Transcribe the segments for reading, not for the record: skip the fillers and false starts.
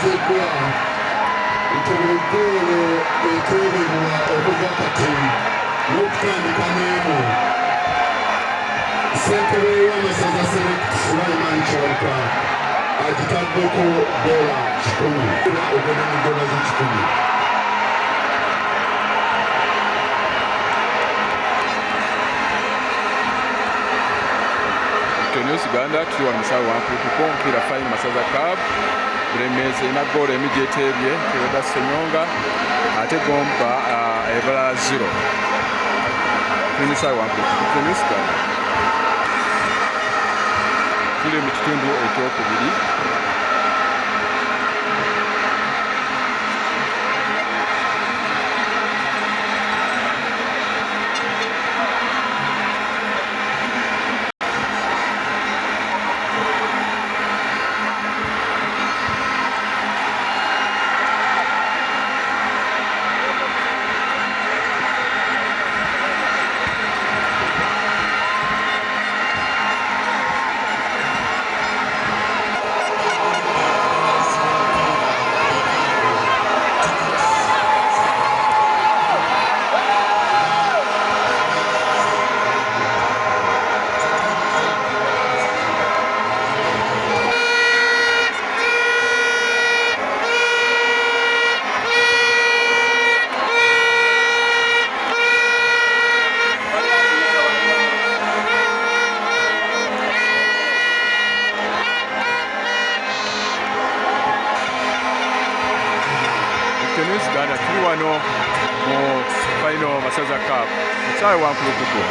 Kitegeezeddwa nti buli ggoolo eteebebwa okuva kati n'okutandika n'emu, ssentebe w'amasaza Select Sulaiman Kiwanuka agitaddeko $100, ogenda mu dola z'ekikumi. News Uganda, tuli wano musawo wankutuko omupiira final Masaza Cup. Bulemeezi erina ggoolo emu gyeteebye Teweda Ssenyonga, ate Gomba ebala 0. Tuli musawo wankutuko News Uganda, tuli mu kitundu ekyokubiri. News Uganda, tuli wano mu final Masaza Cup musaawe wankulukuku.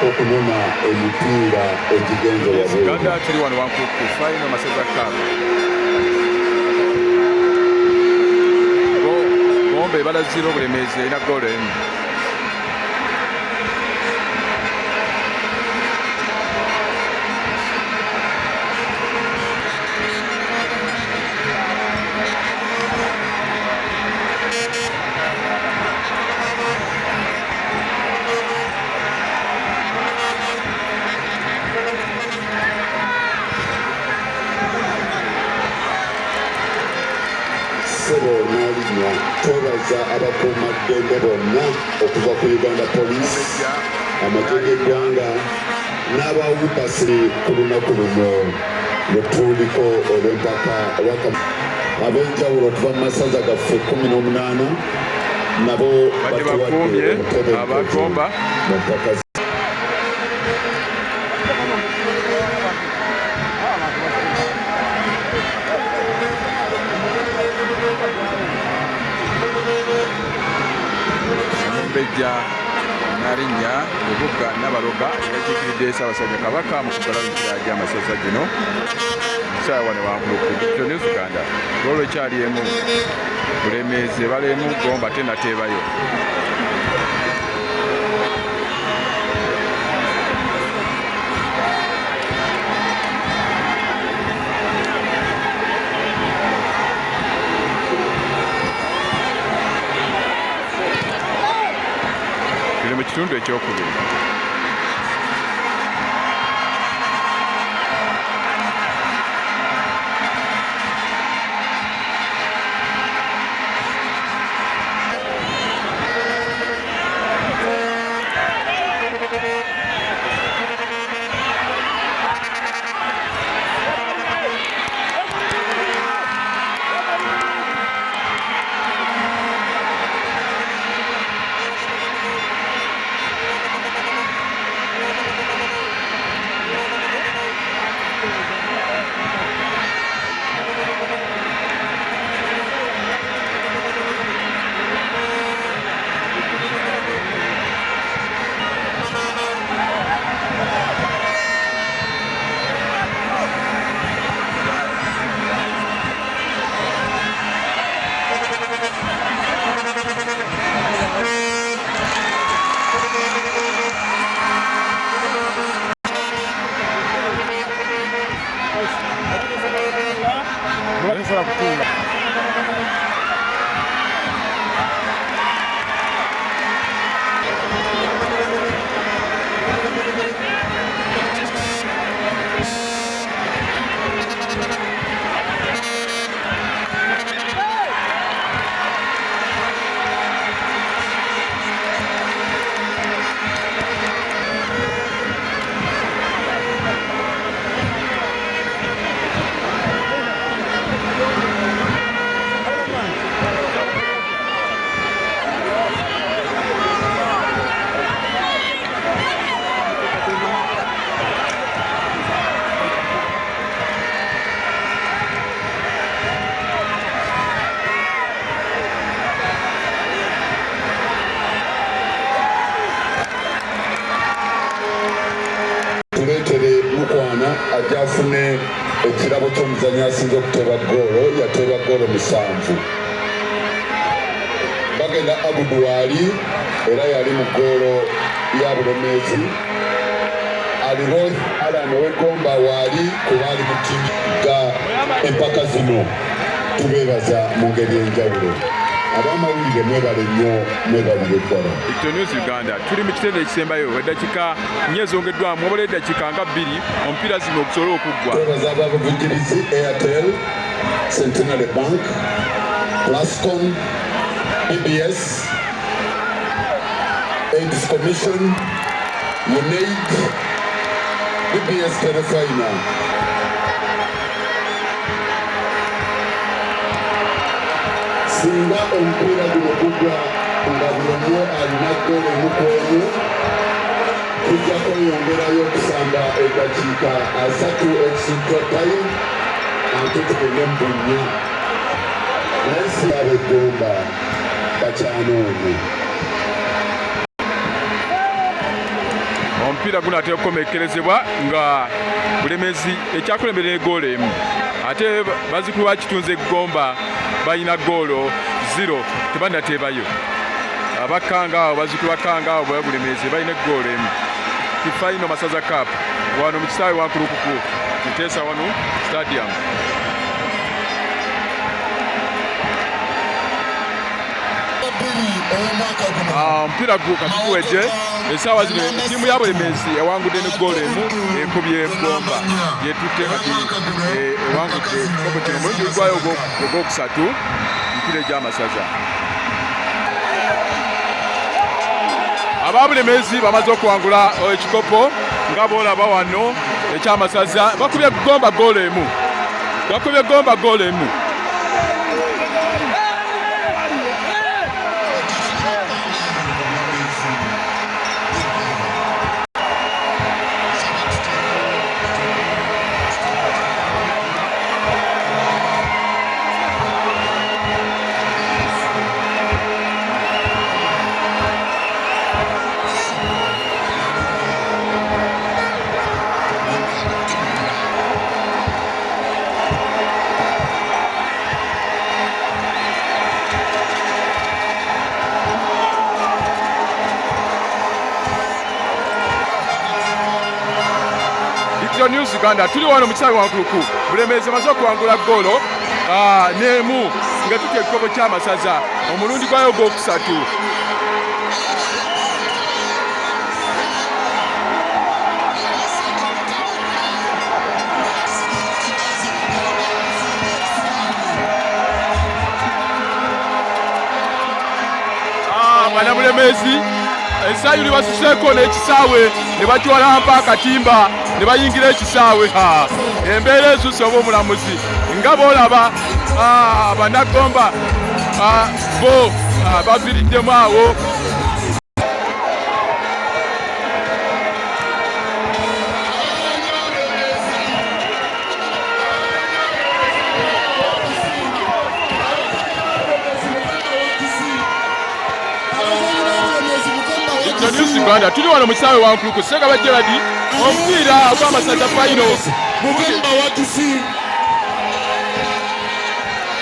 Okunona emipiira egigenze wabweru. Uganda, tuli wano Wankuku final Masaza Cup. Gomba ebala 0, Bulemeezi erina goolo emu. Ssebo n'alinnya, twebaza abakuumaddembe bonna okuva ku Uganda Police, amagye g'eggwanga n'abawupasi ku lunaku luno lwe tuliko olw'empaka ab'enjawulo okuva mu masaza gaffe 18 nabo Badde batuwadde bakuumye obutebenkevu abagomba. mu mpaka. Omumbejja Nalinnya Lubuga Nabaloga yakiikiridde Ssaabasajja Kabaka mu kuggalawo emipiira gy'amasaza gino musaawa wano wankuluku. News Uganda, goolo ekyali emu, Bulemeezi ebala emu, Gomba tenateebayo. Tuli mu kitundu ekyokubiri. Era tosobola kutuula. Tuleetere Mukwana ajja afune ekirabo ky'omuzannyi asinze okuteeba ggoolo. Yateeba ggoolo 7. Bagenda Abudu waali era yali mu ggoolo ya Bulemeezi. Aliroth Alan Owegomba waali kuba ali mu ttiimu ga empaka zino. Tubeebaza mu ngeri enjawulo. Abamawulire mwebale nnyo, mwebalire ddala. Victor News Uganda, tuli mu kitende ekisembayo, eddakiika 4 ezongeddwamu, wabula eddakiika nga 2 omupiira zino okusobola okuggwa. Twebaza abavujjirizi Airtel, Centenary Bank, Plascon, BBS, AIDS Commission, UNAID, BBS Terefayina. Singa omupiira guno gugwa nga buli omu alina ggoolo emu ku emu, tujja kweyongerayo okusamba eddakiika 30 extra time ate tugende mu bunnya. Naye si ab'eggomba bakyanoonya. Omupiira gunaatera okukomekkerezebwa nga Bulemeezi ekyakulembera eggoolo emu, ate bazzukulu ba Kitunzi eggomba balina ggoolo 0, tebannateebayo. Abakanga awo, bazzukulu bakanga awo ba Bulemeezi balina eggoolo emu. Final Masaza Cup wano mu kisaawe Wankulukuku Muteesa wano stadium. Omupiira kati guwedde. Essaawa zino ttiimu ya Bulemeezi ewangudde ne ggoolo emu ekubye Gomba, yetutte kati ewangudde ekikopo kino omulundi gwayo ogwokusatu mipiira egy'amasaza. Ababulemeezi bamaze okuwangula ekikopo nga boolaba wano ekyamasaza. Bakubye Gomba ggoolo emu, bakubye Gomba ggoolo emu. Victor News Uganda, tuli wano mu kisaawe Wankuluku. Bulemeezi amaze okuwangula ggoolo n'emu nga tutya ekikopo ky'amasaza omulundi gwayo ogwokusatu. Bannabulemeezi essanyu libasuseeko n'ekisaawe ne bakiwalampa akatimba ne bayingira ekisaawe. Embeera esusse oba omulamuzi nga bw'olaba bannagomba bo baviiriddemu awo. News Uganda, tuli wano mu kisaawe Wankuluku Ssekaba Gerald, omupiira ogw'amasaza final. Mugamba wakisi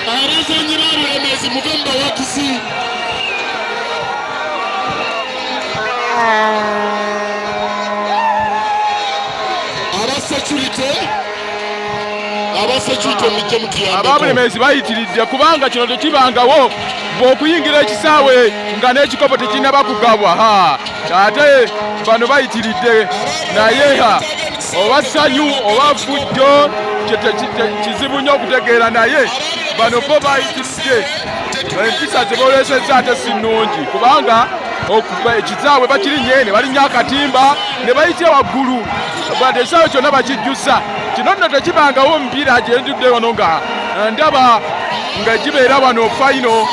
abazanyi ba Bulemeezi, mugamba wakisi. Aba security aba Aba security mujje mutuyambeko. Ababulemeezi bayitiridde kubanga kino tekibangawo bw'okuyingira ekisaawe nga n'ekikopo tekinnaba kugabwa. Ha, ate bano bayitiridde naye ha, oba ssanyu oba fujjo kizibu nnyo okutegeera, naye bano bo bayitiridde. Empisa ze boolesezza ate si nnungi kubanga ekisaawe bakirinye ne balinnya akatimba ne bayitira waggulu, but ekisaawe kyonna bakijjusa. Kino nno tekibangawo omupiira gye ntudde wano nga ndaba nga gibeera wano fayino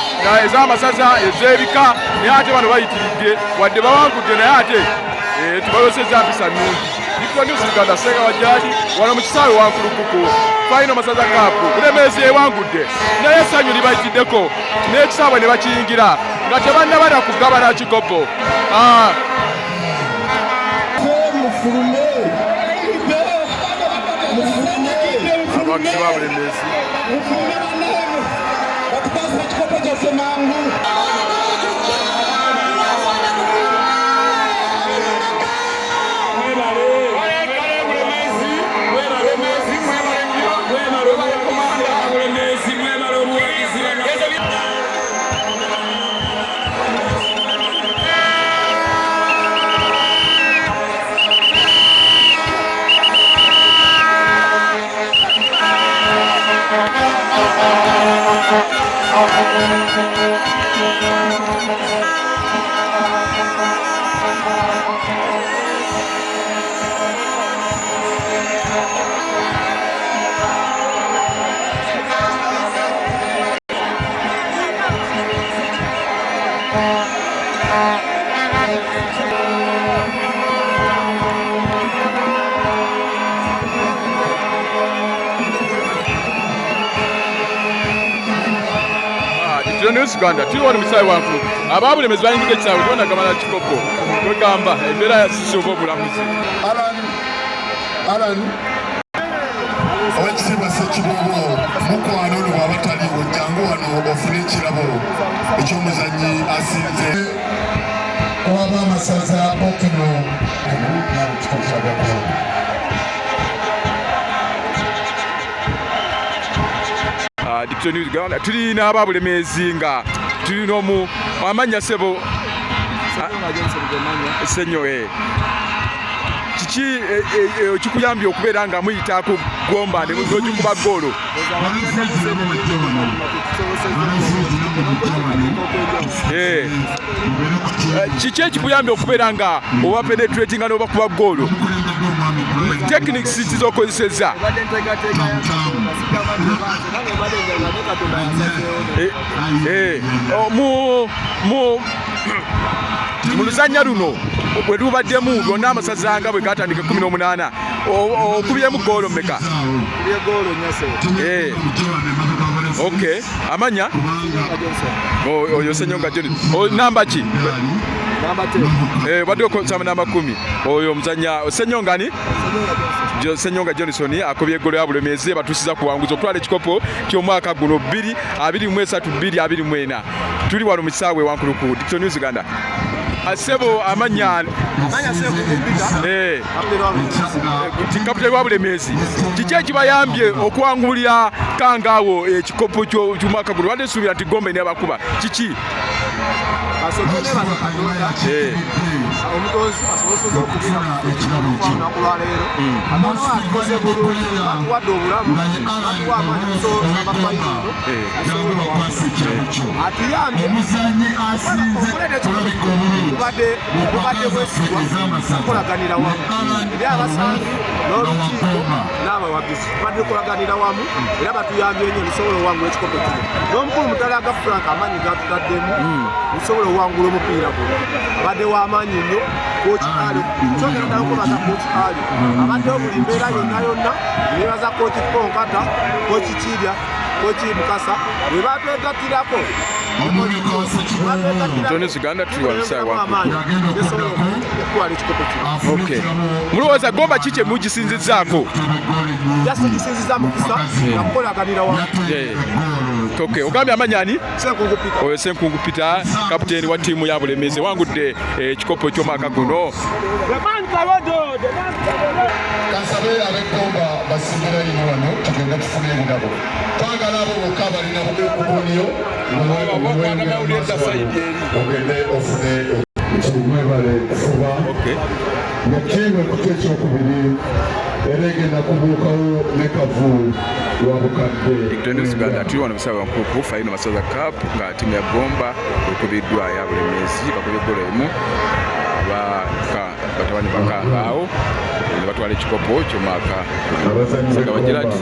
ez'amasaza ez'ebika, naye ate bano bayitiridde wadde bawangudde, naye ate tubalosezza mpisa nnungi. Digital News Uganda, Ssenga Wajadi wano mu kisaawe Wankulukuku, fayino Masaza Cup. Bulemeezi ewangudde naye essanyu libayitiddeko n'ekisaawe ne bakiyingira nga tebannaba na kugabana kikopo. Abawagizi ba Bulemeezi News Uganda, tuli wano musaayi wankulu. Ababulemezi bayingidde ekisaawe tebanagamala kikopo, kwegamba embeera yasisi oba obulamuzi. Alan, Alan, owekitiibwa Ssekiboobo mukwano ono bw'aba taliiwo, jangu wano ofune ekirabo eky'omuzannyi asinze ow'abamasaza Pokino nawe. Digital News Uganda, tuli n'ababulemeezi nga tulina omu amannya ssebo Ssenyo. Kiki ekikuyambye okubeera nga muyita ku Gomba ne n'ogikuba ggoolo? Kiki ekikuyambye okubeera nga oba penetratinga n'obakuba ggoolo? Techniques ki z'okozesezza? Mu luzannya luno bwe lubaddemu lwonna amasaza nga bwe gatandika 18, okubyemu ggoolo mmeka? Okay, amanya oyo Senyonga John, namba ki? Obadde okozesa namba 10. Oyo omuzannya Senyonga ni Senyonga Johnson akubye eggolo ya Bulemeezi ebatuusiza ku buwanguzi okutwala ekikopo ky'omwaka guno 2023 2024. Tuli wano mu kisaawe Wankuluku. Digital News Uganda. Ssebo, amannya? Kapitali wa Bulemeezi, kiki ekibayambye okuwangulira Kangaawo ekikopo ky'omwaka guno? Wadde suubira nti Gombe nebakuba, kiki? Kasooke nebaza Katonda omutonzi asoboseza okubeera olunaku lwaleero. Katonda atukoze bulungi, atuwadde obulamu, atuwa amaanyi okusobola fayino, atuyambye okuleeta ekikopo. Bubadde bwesigwa, kukolaganira wamu eri abasambi n'olukiiko n'abawagizi. Tubadde tukolaganira wamu era batuyambye nnyo nisobola owangula ekikopo kino. N'omukulu Mutalaga Frank amaanyi gatutaddemu nisobola owangula omupiira guno, abadde w'amaanyi nnyo. Coach Ali, kyongera ddala okwebaza Coach Ali abaddewo buli mbeera yonna yonna. Nebaza Coach Ponkata, Coach Kirya, Coach Mukasa bwe batwegattirako. Jones Uganda, tuli wano kisaawe Wankulukuku. Nesobola okutwala ekikopo kino. Okay, mulowooza Gomba ki kye mugisinzizzaako? Jasi gisinziza mukisa nakukolaganira wamu. Okay, ogambye amannya ani? Senkungu Peter. Oyo Senkungu Peter, kapiteeni wa ttiimu ya Bulemeezi, wangudde ekikopo eky'omwaka guno. Kansabe ab'Eggomba. Basimbe layini wano tugende tufune ebirabo. Twagala abo bokka abalina bukubunyo ogende ofune nti mwebale kufuba nga ttiimu ekutte ekyokubiri era egenda kubuukawo ne kavu wa bukadde. Victoria Uganda, tuli wano Busaba Nkuku final Masaza Cup nga ttiimu ya Gomba ekubiddwa ya Bulemeezi, bakubye ggoolo emu batabani bakangaawo ne batwala ekikopo ky'omwaka. Sagawa Gerard,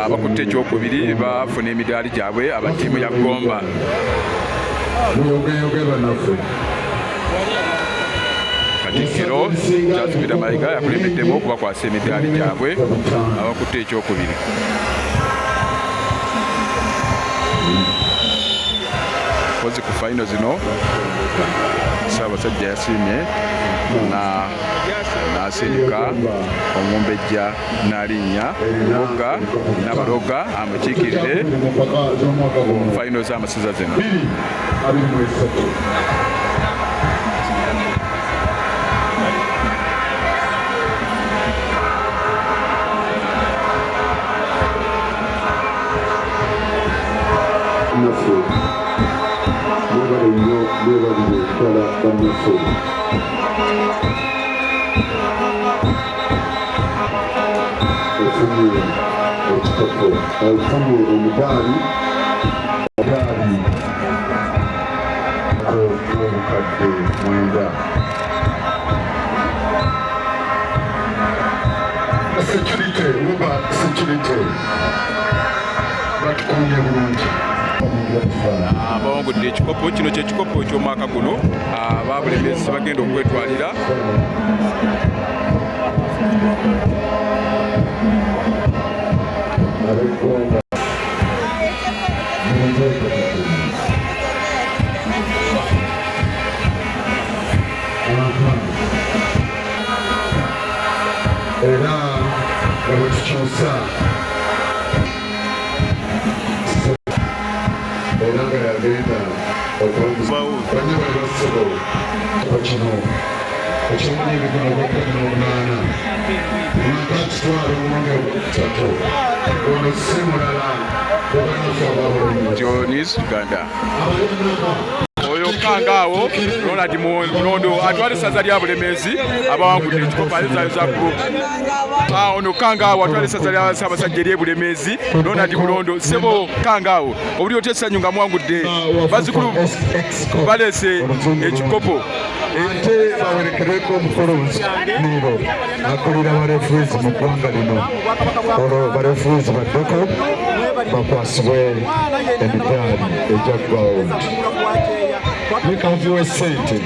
abakutte ekyokubiri bafuna emidaali gyabwe aba ttiimu ya Gomba. Muyogeyoge bannaffe. Katikkiro Charles Peter Mayiga yakulembeddemu okubakwasa emidaali gyabwe abakutte ekyokubiri. Kozi ku fayino zino Ssaabasajja yasiimye n'asindika omumbejja Nnaalinnya Lubuga Nabaloga amukiikirire ku fayino z'amasaza zino. Naffe mwebale nnyo, mwebalire ddala bannaffe. Ofunye ekikopo, ofunye omudaali, omudaali 9,000. Security, uba security batukuumye bulungi. Abawangudde ekikopo kino, kyekikopo eky'omwaka guno, aba Bulemezi bagenda okwetwalira. Ab'eggwanga era nga bwe tukyusa era nga yagenda banya bali bassebo kino ekyomulundi guno ogwa 18 mwaka kitwala omulundi ogwokusatu, ono si mulala obanaffe ababulungi. Jonis Uganda, oyo kangaawo Ronald Mulondo atwala essaza lya Bulemeezi abawangudde ekikopo ayozayoza group. Ono kangaawo atwala essaza lya Ssaabasajja ery'e Bulemeezi, Ronald Mulondo. Ssebo kangaawo, obuli otya essanyu nga muwangudde, bazzukulu baleese ekikopo? Ate bawerekerweko omukulu Niiro akulira ba referees mu ggwanga lino, olwo ba referees baddeko bakwasibwe emidaali egya gold ne kavuwe sente.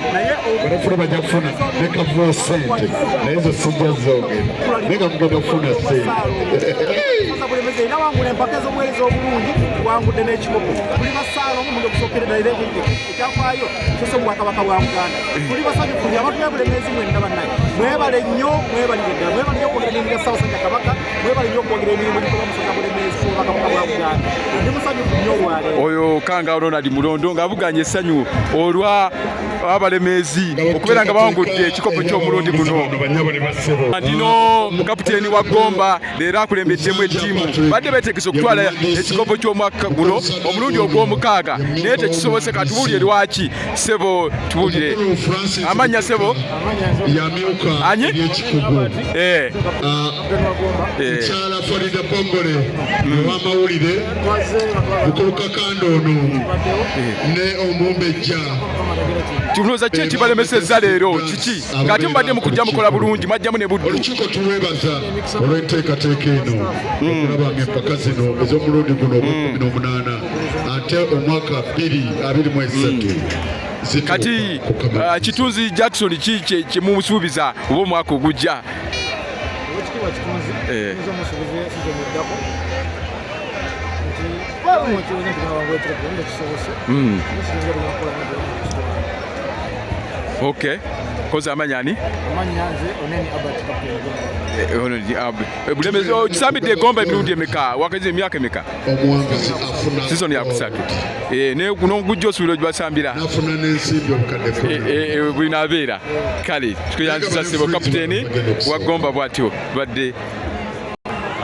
Barefure bajja kufuna ne kavuwe sente, naye zo sijja zogera, naye nga mugenda kufuna sente. Bulemezi era wangula empaka ez'obuweereza obulungi, wangudde n'ekikopo. Tuli basaala omulundi ogusookera ddala era ekyafaayo kyose mu Bwakabaka bwa Buganda. Tuli basanyufu nnyo abantu b'e Bulemeezi mwenna. Bannaye mwebale nnyo, mwebalire ddala, mwebale nnyo okwogera emirimu gya Ssaabasajja Kabaka, mwebale nnyo okwogera emirimu gikolwa mu ssaza Bulemeezi ku Bwakabaka bwa Buganda. Ndi musanyufu nnyo olwaleero. Oyo kangaawo Ronald Mulondo ng'avuganya essanyu olwa Abalemeezi okubeera nga bawangudde ekikopo ky'omulundi guno. Ndino kapiteeni wa Gomba leero akulembeddemu ettiimu, badde beetegese okutwala ekikopo ky'omwaka guno omulundi ogw'omukaaga, naye tekisobose. Katubuulire lwaki. Sebo, tubuulire amannya, sebo. Yamyuka Anyi? ebyekikugu. Mukyala Farida Bongole ow'amawulire, mukulu Kakanda ono ne omumbejja. Tulowooza ki ekibalemesezza leero? Kiki ng'ate mubadde mukujja mukola bulungi, mwajjamu ne Buddu? Olukiiko tulwebaza olw'enteekateeka eno okulaba nga empaka zino ez'omulundi guno ogwa 18 ate omwaka 2023 zituuka Kati ku kamalirizo. Kitunzi Jackson, ki kyemusuubiza oba omwaka ogujja? Owekitiibwa Kitunzi, tuyinza omusuubiza season eddako nti omukibuuza nti tunawangula ekikopo naye tekisobose, kiyinza tugenda kukola nyo. Okay. Koza amanya ani? Amanya nze Oneni Albert, captain Gomba. Ono Bulemezi okisambidde egomba emirundi emeka? Wakeze emyaka emeka? Omuwanguzi afuna Season yakusatu. Ne guno gujja osuubira ogibasambira. Nafuna n'ensimbi obukadde 10. Bwinaabeera kale tweyanziza ssebo kapiteeni wa Gomba bw'atyo badde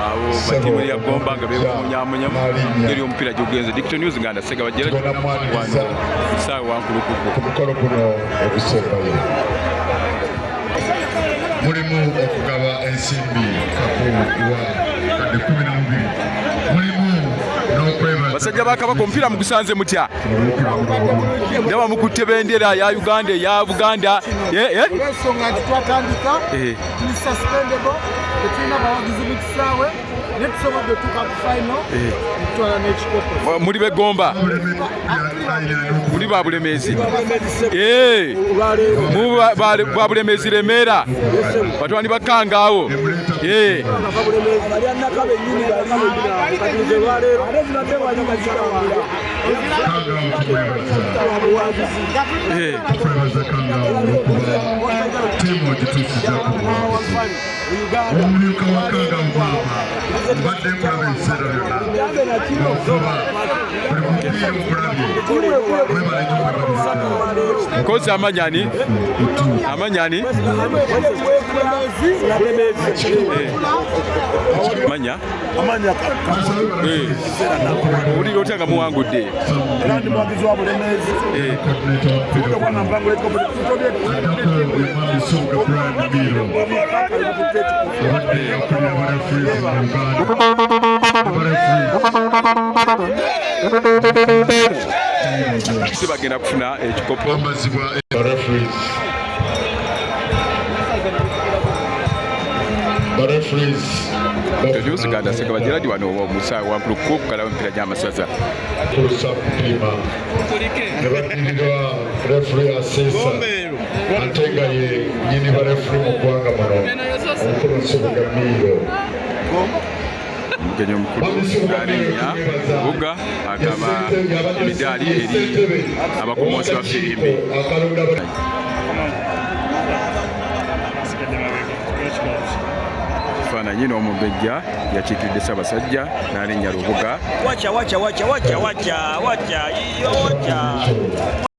abo batiimu ya Gomba nga bemunyamunyamu ngeri omupiira gyugenze. Digital News Uganda, Segabajjera Tugenda mwaniriza wano kisaawe Wankulukuku. Ku mukolo guno ogusembayo mulimu okugaba ensimbi kapu wa kadde 12, mulimu n'okwebaza Basajja ba Kabaka, omupiira mugusanze mutya? Ndaba mukutte bendera ya Uganda, eya Buganda. Olw'ensonga nti twatandika tuli suspendable, tetulina bawagizi mu kisaawe, naye tusobodde otuuka ku final netutwala n'ekikopo. Muli begomba, muli ba Bulemezi. Mu ba Bulemezi Lemeera, batwani bakangaawo. Balyanaka bennyini bali kati olwaleero. Kangawo tumwebaza. Tukwebaza Kangawo olwokuba ttiimu ogituusiza ku buwanguzi. Omumyuka wa Kangawo, maama mbadde nkulaba ebiseera byonna ng'ofuba buli mupiira okulabye, webale nnyo, mwebaliza. Nkozi amanya ani? Amanya ani? Manya. Amanya. Owulira otya nga muwangudde? Era ndi muwagizi wa Bulemeezi. Bwana mpango Addako Omwami Nsubuga Brian Miiro, abadde akulira aba referees mu Uganda, aba referees. Si bagenda kufuna ekikopo. Bambazibwa referees, ba referees. News Uganda, Segabajiradi wano omusa Wankulukuku kukalawo emipiira gy'amasaza. Kulusa kupima ne baddirirwa referee aseesa ate nga ye nyini ba referee mu ggwanga muno, omukulu Nsubuga Miiro. Omugenyi omukulu Naalinnya Buga agaba emidaali eri abakomozi ba firimbi. Akalonda. Kifaananyi n'omumbejja yakiikiridde Ssaabasajja n'alinnya Lubuga. Wacha, wacha, wacha, wacha, wacha, wacha, iyo, wacha.